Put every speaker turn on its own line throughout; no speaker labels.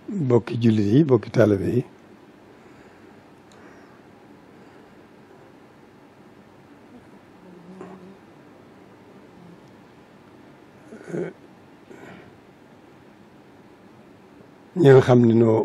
bokki jullit yi bokki taalibe yi ñi nga xam ne noo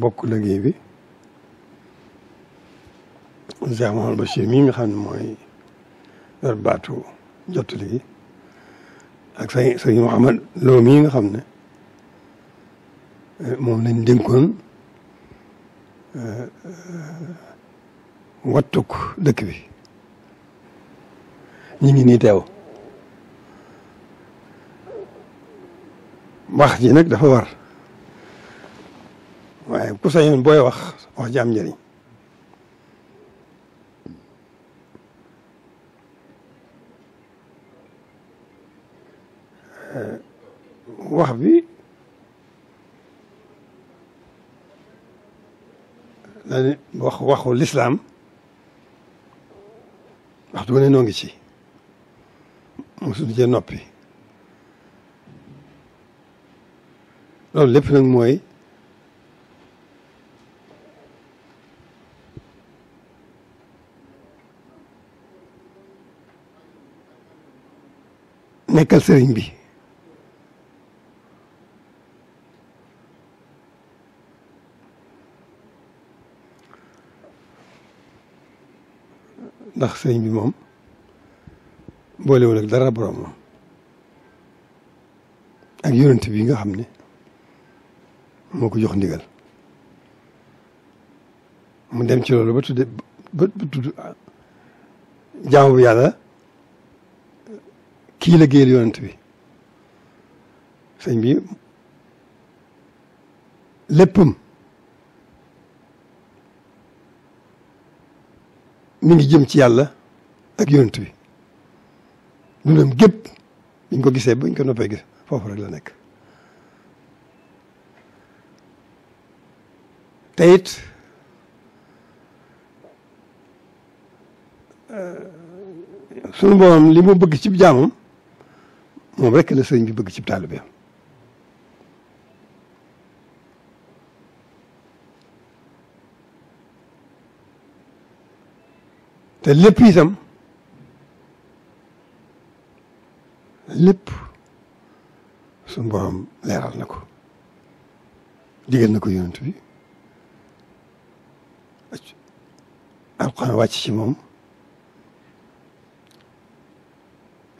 bokk liggéey bi Cheikh Mouhamadou Bachir mii nga xam ne mooy yor baatu jottali gi ak sëñ Mouhamad Lo mii nga xam ne moom lañ dénkoon wattuk dëkk bi ñu ngi nii teew wax ji nag dafa war waaye ku sañoon booy wax ji am njëriñ wax bi dañu waxu lislaam waxtu wu ne noo ngi ci mosuñu cee noppi loolu lépp nag mooy nekkal sëriñ bi ndax sëriñ bi moom boolewul ak dara borom moom ak yonent bi nga xam ne moo ko jox ndigal mu dem ci loolu ba tudd jaamu bi yàlla kii la géeyal yonent bi sëñ bi léppam mi ngi jëm ci yàlla ak yonent bi dundam gépp biñ ko gisee bañ ko noppee gis foofu rek la nekk te it sunu borom li mu bëgg ci jaamam moom rek la sëriñ bi bëgg ci taalibeem te lépp itam lépp sunu borom leeral na ko digal na ko yonent bi alxuraan wàcc ci moom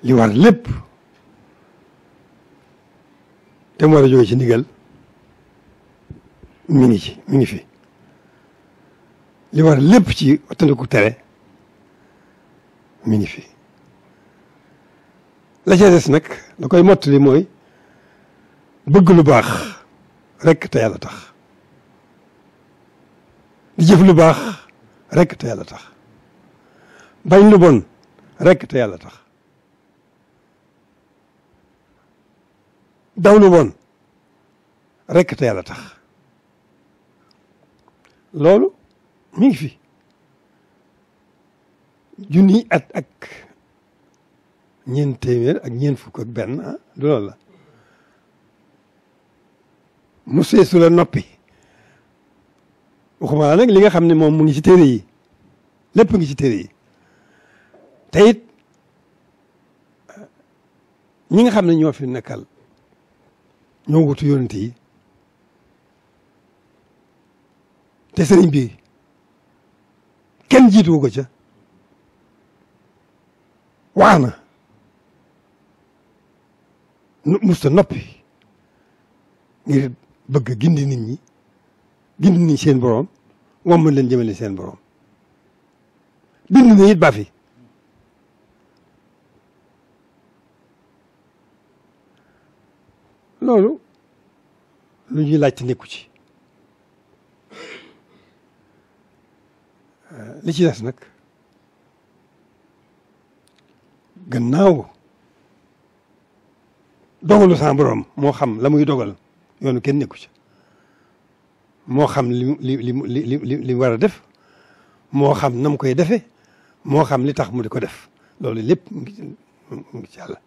li war lépp te mu war a jóge ci ndigal mi ngi fi li war lépp ci wattandiku tere mi ngi fi la ca des nag la koy mottali mooy bëgg lu baax rek te yàlla tax di jëf lu baax rek te yàlla tax bañ lu bon rek te yàlla tax daw lu bon rek te yàlla tax loolu mi ngi fi junni at ak ñeent téeméer ak ñeent fukk ak benn du loolu la mu seesu la noppi waxuma nag li nga xam ne moom mu ngi ci téere yi lépp ngi ci téere yi te it ñi nga xam ne ñoo fi nekkal ñoo wutu yonent yi te sëriñ bi kenn jiituwu ko ca wax na musta noppi ngir bëgg gindi nit ñi gindi nit seen borom womma leen jëmale seen borom bind na it ba fi loolu lu ñuy laajte nekku ci li ci des nag gannaaw dogalu sa borom moo xam la muy dogal yoonu kenn nekku ci moo xam li war a def moo xam nam koy defe moo xam li tax mu di ko def loolu lépp mu ngi ci yàlla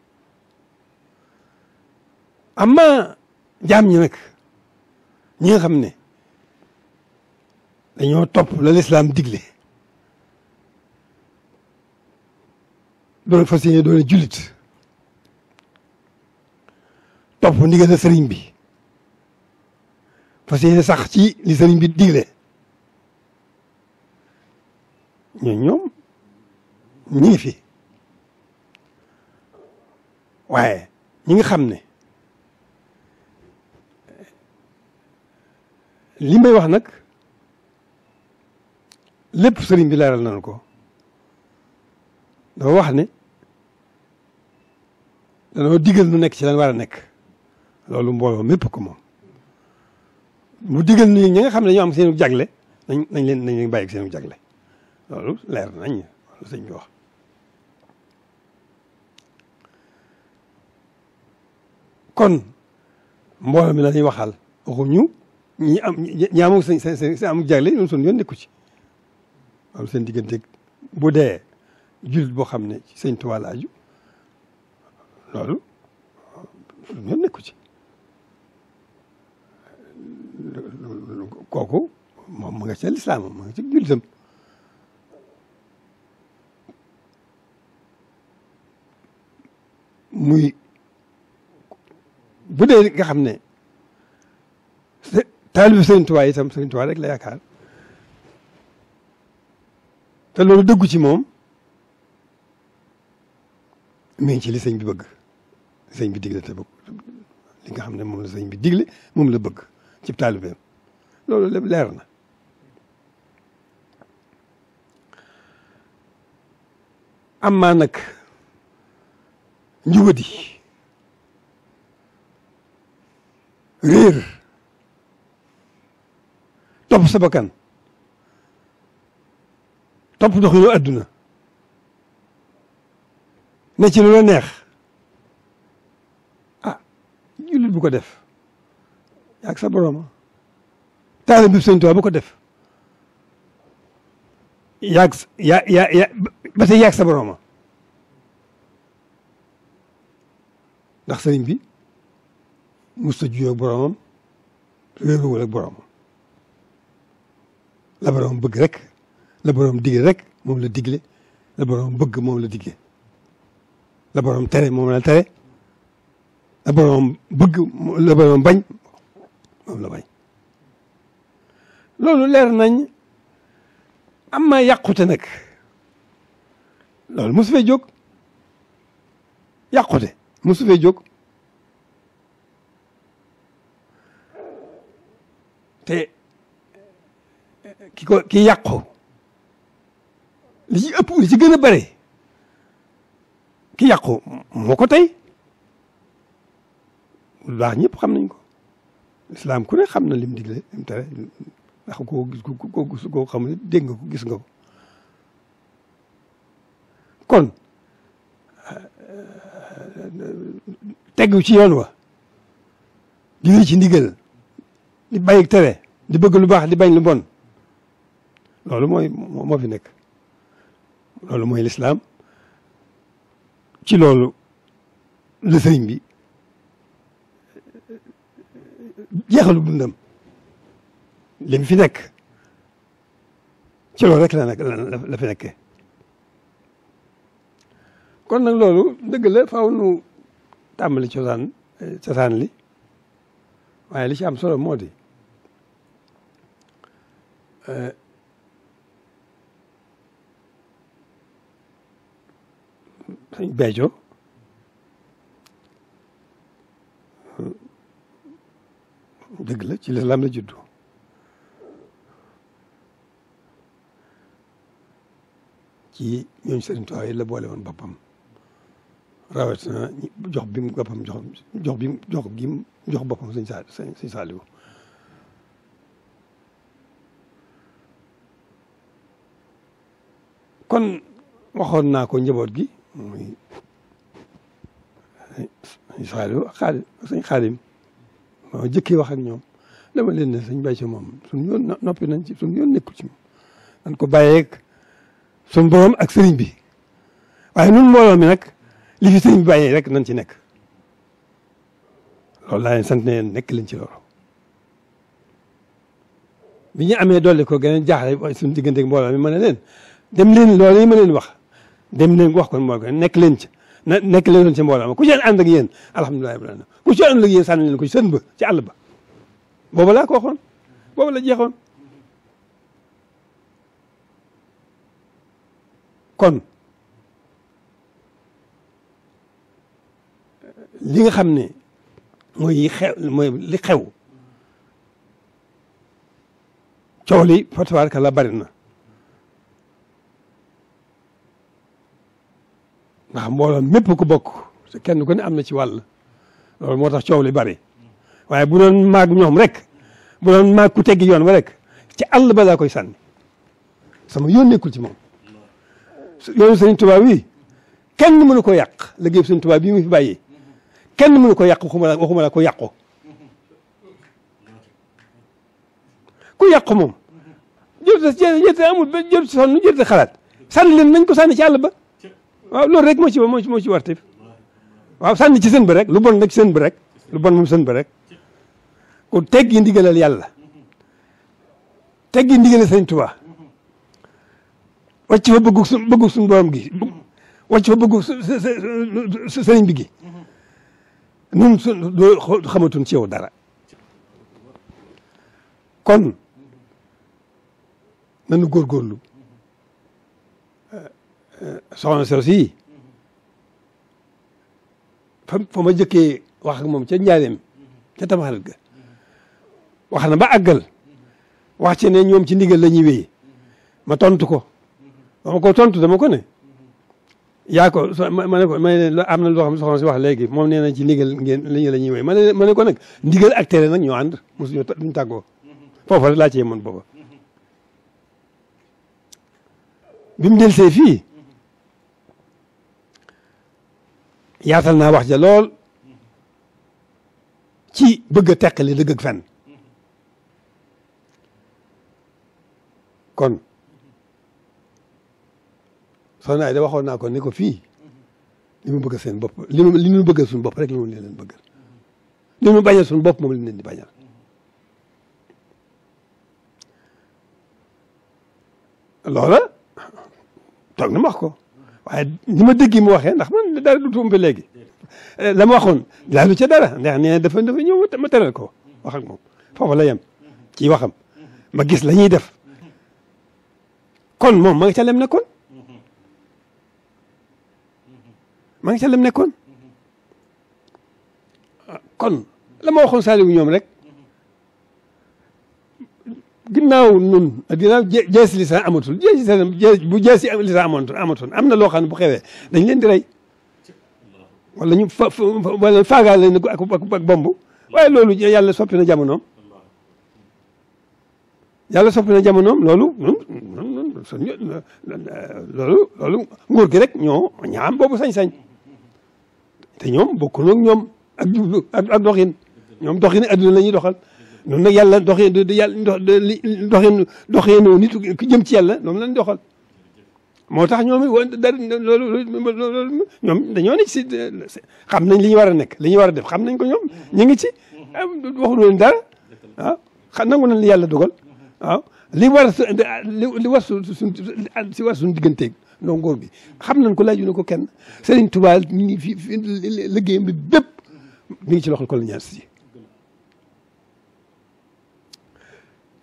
amma jaam ñi nag ñi nga xam ne dañoo topp la lislaam digle doon fas yéene doon jullit topp ndigal na sëriñ bi fas yéene sax ci li sëriñ bi digle ñoom ñi ngi fi waaye ñi nga xam ne li may wax nag lépp sëriñ bi leeral nañu ko dafa wax ne danoo digal nu nekk ci lan war a nekk loolu mbooloo mépp ko moom mu digal nu ñi nga xam ne dañoo am seenu jagle nañ leen bàyyi seenu jagle loolu leer nañ loolu sëñ bi wax kon mbooloo mi la ñuy waxal waxuñu ñi amul seen amul jagle ñun suñu yoon nekku ci loolu seen digganteeg bu dee jullit boo xam ne ci sëñ Tuubaa la aju loolu suñu yoon nekku ci kooku moom mu nga ca lislaam mu nga ci jullitam muy bu dee nga xam ne taalibu Sëriñ Tuubaa itam Sëriñ Tuubaa rek la yaakaar te loolu dëggu ci moom mi ngi ci li sëñ bi bëgg sëñ bi digle te bëgg li nga xam ne moom la sëñ bi digle moom la bëgg ci taalibeem loolu lépp leer na amaa nag njubadi réer topp sa bakkan topp doxinu adduna ne ci lu la neex ah jullit bu ko def yaag sa borooma taalibe bi Sëñ Tuubaa bu ko def yaag ba tey yaag sa borooma ndax sëriñ bi musta juyoo ak boroomam réeruwul ak boroomam la boroom bëgg rek la boroom digle rek moom la digle la boroom bëgg moom la digle la boroom tere moom la tere la boroom bëgg la boroom bañ moom la bañ loolu leer nañ am ma yàqute nag loolu mosu fee jóg yàqute mosu fee jóg te ki yàqu li ci ëpp li ci gën a bare ki yàqu moo ko tey lu baax ñëpp xam nañ ko lislaam ku ne xam na lim digle lim tere ndax koo xam ne dégg nga ko gis nga ko kon tegu ci yoon wa di wéy ci ndigal di bàyyi tere di bëgg lu baax di bañ lu bon loolu moo fi nekk loolu mooy lislaam ci loolu la sëriñ bi jeexalu dundam li mu fi nekk ci loolu rek la fi nekkee kon nag loolu dëgg la faaw nu tàmbali cosaan li waaye li ci am solo moo di sëñ Béthio dëgg la ci lislaam la juddu ci ñooñu Sëriñ Tuubaa yi la boole woon boppam rawatina jox bi mu boppam jox boppam sëñ Saaliwu kon waxoon naa ko njaboot gi muy sëñ Saaliwu ak sëñ Xaadim moo jëkkee wax ak ñoom dama leen ne sëñ Béthio moom suñu yoon noppi nañ ci suñu yoon nekkul ci moom dañ ko bàyyeeg suñu borom ak sëriñ bi waaye nun mbooloo mi nag li fi sëriñ bi bàyyee rek nañ ci nekk loolu laa leen sant ne leen nekk leen ci loolu bi ñu amee dolli ko gën a jaaxle suñu diggante ak mbooloo mi ma ne leen dem leen loolu yi ma leen wax dem leen wax ko mbooloo nekk leen ci nekk leen ci mbooloo ma ku ci ànd ak yéen alhamdulilah rabbil alamin ku ci ànd ak yéen sànni leen ko ci sën ba ci àll ba boobu laa ko waxoon boobu la jeexoon kon li nga xam ne mooy li xew coow li fa tabaaraka la bari na ndax mbooloo mépp ku bokk kenn ku ne am na ci wàll loolu moo tax coow li bari waaye bu doon maag ñoom rek bu doon maag ku teggi yoon wa rek ci àll ba laa koy sànni sama yoon nekkul ci moom yoonu Sëriñ Tuubaa wi kenn mënu ko yàq liggéey Sëriñ Tuubaa bii mu fi bàyyi kenn mënu ko yàq waxuma la ko yàqu ku yàqu moom jërte amul ba jërte sonn jërte xalaat sànni leen nañ ko sànni ci àll ba waaw loolu rek moo ci wartif waaw sànni ci sën ba rek lu bon nag ci sën ba rek lu bon moom sën ba rek ku teggi ndigalal yàlla teggi ndigalal Sëriñ Tuubaa wàcc fa bëggu suñu borom gi wàcc fa bëggu sëriñ bi gi nun xamatuñ ci yow dara kon nanu góorgóorlu soxna Soosi yi fa ma jëkkee wax ak moom ca njaareem ca Tamxarit ga wax na ba àggal wax ci ne ñoom ci ndigal la ñuy wéy ma tontu ko dama ko tontu dama ko ne yaa ko ma ne ko am na loo xam ne soxna si wax léegi moom nee na ci ndigal ngeen la ñuy wéy ma ne ko nag ndigal ak tere nag ñoo ànd mosuñu duñ tàggoo foofa rek laa ci yemoon booba bi mu delsee fii yaatal naa wax ja lool ci bëgg a teqali dëgg ak fen kon soxna Ayda waxoon naa ko ni ko fii li mu bëgg seen bopp li ñu bëggal suñu bopp rek li mu leen bëggal li mu bañal suñu bopp moom lañ leen di bañal loola toog na ma wax ko waaye ni ma dégg mu waxee ndax man dara du tuum ba léegi la ma waxoon laalu ca dara ndax nee na dafa ñëw ma teral ko wax ak moom foofu la yem ci waxam ma gis la ñuy def kon moom ma nga ca lem nekkoon ma nga ca lem nekkoon kon la ma waxoon Saliou ñoom rek ginnaaw nun ginnaaw jeesi lisan amatul bu jeesi lisan amatul am na loo xam ne bu xewee dañ leen di rey wala ñu wala faagaal leen ak bomb waaye loolu yàlla soppi na jamonoom yàlla soppi na jamonoom loolu loolu nguur gi rek ñoo am boobu sañ-sañ te ñoom bokkul ak ñoom ak doxin ñoom doxin adduna la ñuy doxal noonu nag yàlla doxinu nit ku jëm ci yàlla noonu lañ doxal moo tax ñoom loolu ñoom dañoo ne ci xam nañ li ñu war a nekk li ñu war a def xam nañ ko ñoom ñu ngi ci waxuñu leen dara waaw nangu nañ li yàlla dogal waaw li war suñu digganteeg ndoo ngóor bi xam nañ ko laaju na ko kenn Serigne Touba mi ngi fi liggéeyam bi bépp mi ngi ci loxol colonialiste yi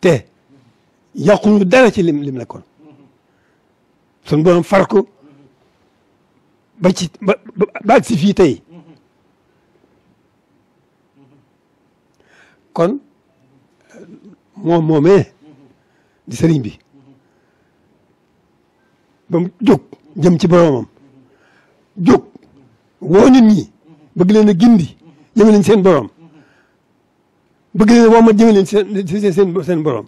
te yàquñu dara ci lim nekkoon sun borom far ko ba si fii tey kon moomee di sëriñ bi ba mu jóg jëm ci boromam jóg woo nit ñi bëgg leen a gindi jëme leen seen borom bëgg leen woo ma jëme leen seen borom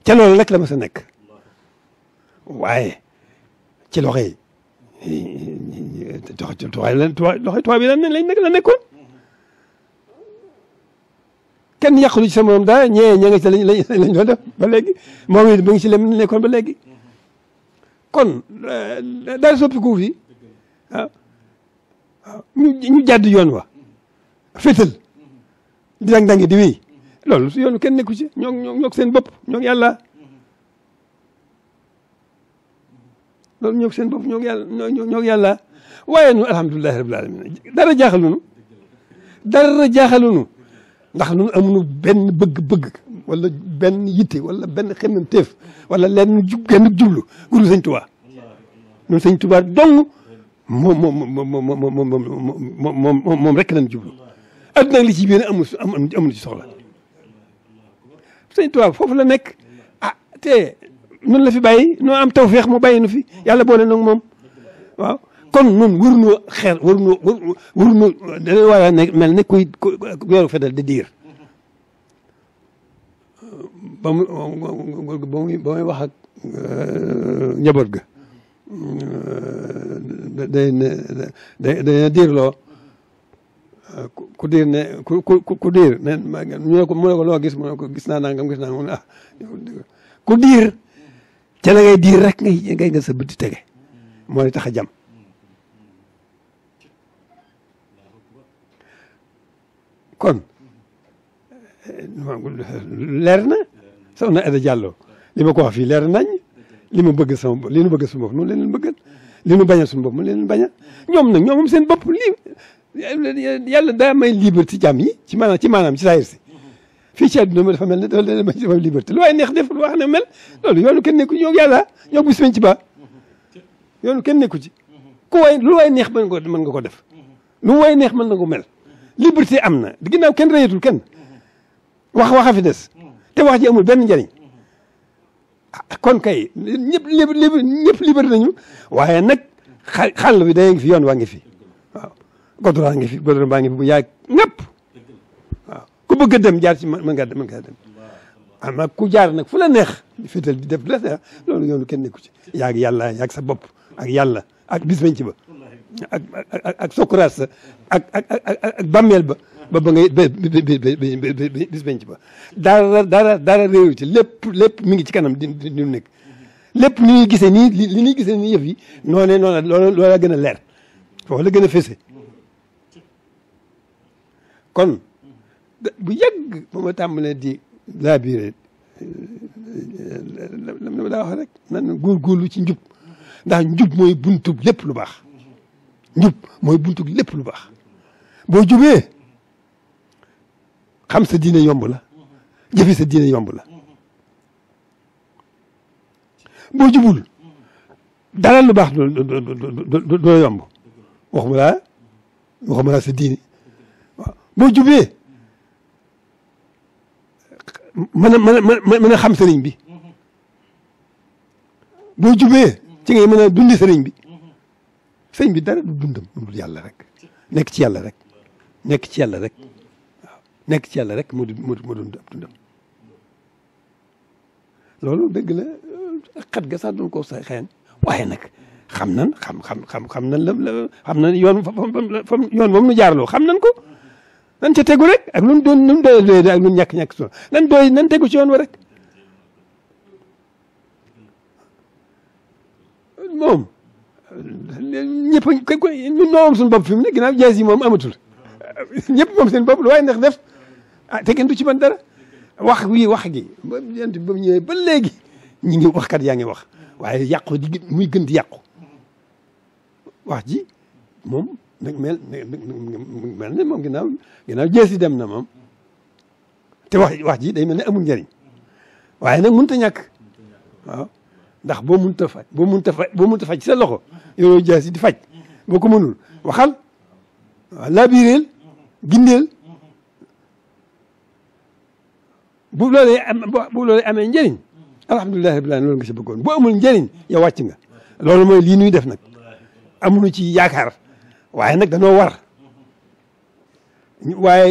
ca loolu rek la ma sa nekk waaye ci loxo yi tubaab yi la nekkoon kenn yàqulu ci sa morom dara ñee nga ci lañ doon def ba léegi moom it ba ngi ci lem nekkoon ba léegi kon daal soppiku fi waaw ñu jàdd yoon wa féetal di dang-dangi di wéy loolu su yoonu kenn nekku ci ñoo seen bopp ñoo yàlla loolu ñoo seen bopp ñoo yàlla waaye nu alhamdulilahi rabbil alamin dara jaaxalunu ndax nun amuñu benn bëgg-bëgg wala benn yitte wala benn xemmem teef wala lenn genn jublu guru sëñ Tuubaa ñun sëñ Tuubaa dong moom rek lañ jublu adduna li ci biir amul ci soxla sëñ Tuubaa foofu la nekk te nun la fi bàyyi noo am tawfeex mu bàyyi nu fi yàlla boole nag moom waaw kon nun waruñoo dañoo war a nekk mel ne kuy weeru fetal di diir ba muy wax ak njaboot ga day diirloo ku diir ne ku diir ne mu ne ko loo gis mu ne ko gis naa nangam gis naa mu ne ku diir ca la ngay diir rek ngay nga sa bët di tege moo lay tax a jam kon leer na soxna Aida Diallo li ma ko wax fii leer nañ li ma bëgg sama bopp li nu bëgg suñu bopp noonu leen bëggal li nu bañal suñu bopp mu leen bañal ñoom nag ñoom seen bopp lii yàlla daa may liberté jàmm yi ci maanaam ci saayir si fii ci àdduna dafa mel ne dafa may liberté lu waaye neex def lu wax ne mel loolu yoonu kenn nekku ñoo yàlla ñoo bis ci ba yoonu kenn nekku ci ku waay lu waay neex mën nga ko def lu waay neex mën na ko mel liberté am na ginnaaw kenn reyatul kenn waxa fi des te wax ji amul benn njëriñ kon kay ñëpp liberté nañu waaye nag xàll bi day ngi fi yoon waa ngi fi waaw goudron ngi fi goudron baa ngi fi bu yaay ñëpp waaw ku bëgg a dem jaar ci mën ngaa dem ama ku jaar nag fu la neex di féetal di def la neex loolu yoonu kenn nekku ci yaag yàlla yaag sa bopp ak yàlla ak bis bañ ci ba ak sokuraas sa ak bàmmeel ba ngay bis bañ ci ba dara réew ci lépp mi ngi ci kanam di nekk lépp ni ñuy gisee nii li ñuy gisee nii yëf yi loola gën a leer foofu la gën a fese kon bu yàgg ba ma tàmbalee di laabiré la daa wax rek nan góorgóorlu ci njub ndax njub mooy buntu lépp lu baax njub mooy buntu lépp lu baax boo jubee xam sa diine yomb la jëfe sa diine yomb la boo jubul dara lu baax doo yomb waxuma laa sa diine waaw boo jubee mën a xam sëriñ bi boo jubee ci ngay mën a dundi sëriñ bi sëriñ bi dara du dundam dul yàlla rek nekk ci yàlla rek nekk ci yàlla rek waaw nekk ci yàlla rek moo dund ab dundam loolu dëgg la xat ga sax doon ko sa xëyan waaye nag xam nan xam nan yoon yoon moom nu jaarloo xam nan ko nan ca tegu rek ak nun doon nun doy ak nun ñàkk so nan tegu ci yoon wa rek moom ñëpp ñun ñoo am suñu bopp fi mu ne ginnaaw jaas yi moom amatul ñëpp moom seen bopp lu waaye ndax def te kenn du ci mën dara wax gi ba mu ñëwee ba léegi ñi ngi waxkat yaa ngi wax waaye yàqu di muy gën di yàqu wax ji moom nag mel ne moom ginnaaw jees yi dem na moom te wax ji day mel ne amul njëriñ waaye nag mënut a ñàkk waaw ndax boo mënut a faj ci sa loxo yoroo jees yi di faj boo ko mënul waxal waaw laabireel gindeel bu loolee amee njëriñ alhamdulilah rabbil alamin loolu nga si bëggoon bu amul njëriñ yow wàcc nga loolu mooy lii nuy def nag amuñu ci yaakaar waaye nag danoo war waaye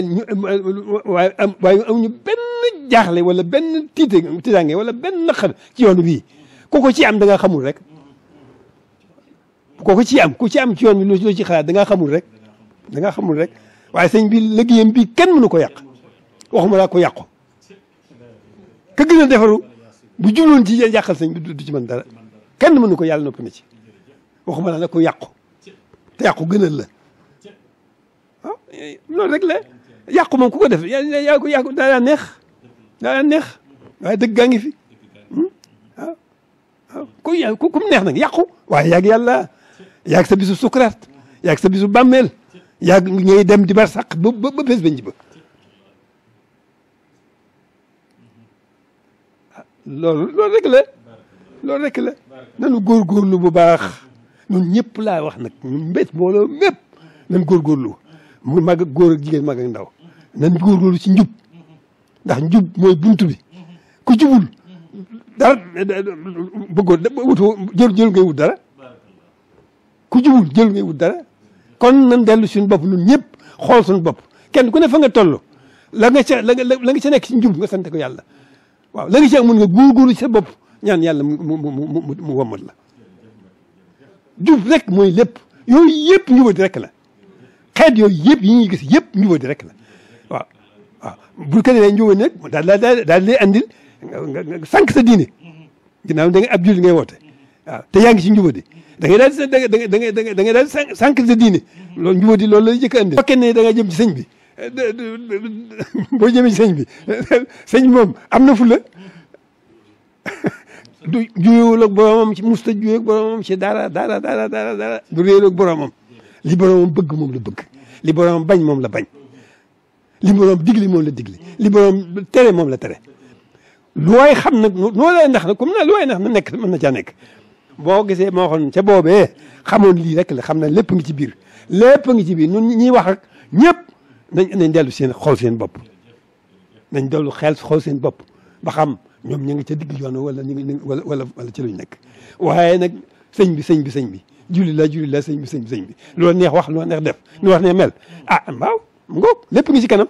amuñu benn jaaxle wala benn tiitaange wala benn naqar ci yoon bii ku ko ci am da nga xamul rek ku ci am ci yoon bi loo ci xalaat da nga xamul rek waaye sëñ bi liggéeyam bi kenn mënu ko yàq waxuma laa ko yàqu ka gën a defaru bu jubloon ci yàqal sëñ bi du ci mën dara kenn mënu ko yàlla noppi na ci waxuma laa nag ko yàqu te yàqu gënal la waaw loolu rek la yàqu moom ku ko def yaa ko daa neex waaye dëgg gaa ngi fi waaw ku mu neex nag yàqu waaye yaag yàlla yaag sa bisu sukuraat yaag sa bisu bàmmeel yaag ngay dem di bar sàq ba bés bañ ji ba loolu rek la nanu góorgóorlu bu baax ñun ñëpp laa wax nag ñun mbét mbooloo mépp nan góorgóorlu mu mag ak góor ak jigéen mag ak ndaw nan góorgóorlu ci njub ndax njub mooy buntu bi ku jubul dara bëggoo wutoo jël ngay wut dara ku jubul jël ngay wut dara kon nan dellu suñu bopp ñun ñëpp xool suñu bopp kenn ku ne fa nga toll la nga ca nekk ci njub nga sant ko yàlla waaw la nga ci mën nga góorgóorlu ci sa bopp ñaan yàlla mu wommat la jub rek mooy lépp yooyu yëpp njubadi rek la xeet yooyu yëpp yi ñuy gis yëpp njubadi rek la waaw waaw bu ko defee njubadi nag daal lay andil nga sànq sa diine ginnaaw da nga ab julli ngay woote waaw te yaa ngi ci njubadi da ngay daal da ngay daal sànq sa diine loolu njubadi loolu lay jëkk a andil fekkee ne da nga jëm ci sëñ bi boo jëmee ci sëñ bi sëñ moom am na fu la du juyewul ak boromam ci musta juyee ak boromam ci dara du réer ak boromam li boromam bëgg moom la bëgg li boromam bañ moom la bañ li boromam digli moom la digli li boromam tere moom la tere lu waay xam nag noo lay ndax nag comme na lu waay ndax na nekk mën na caa nekk boo gisee moo xoon ca boobee xamoon lii rek la xam na lépp ngi ci biir lépp ngi ci biir ñun ñiy wax ak ñëpp nañ dellu seen xool seen bopp nañ dellu xel xool seen bopp ba xam ñoom ñu ngi ca digg yoon wala ñu ngi wala ci luñ nekk waaye nag sëñ bi julli la sëñ bi lu la neex wax lu la neex def lu la neex mel ah waaw mu ngoog lépp ngi ci kanam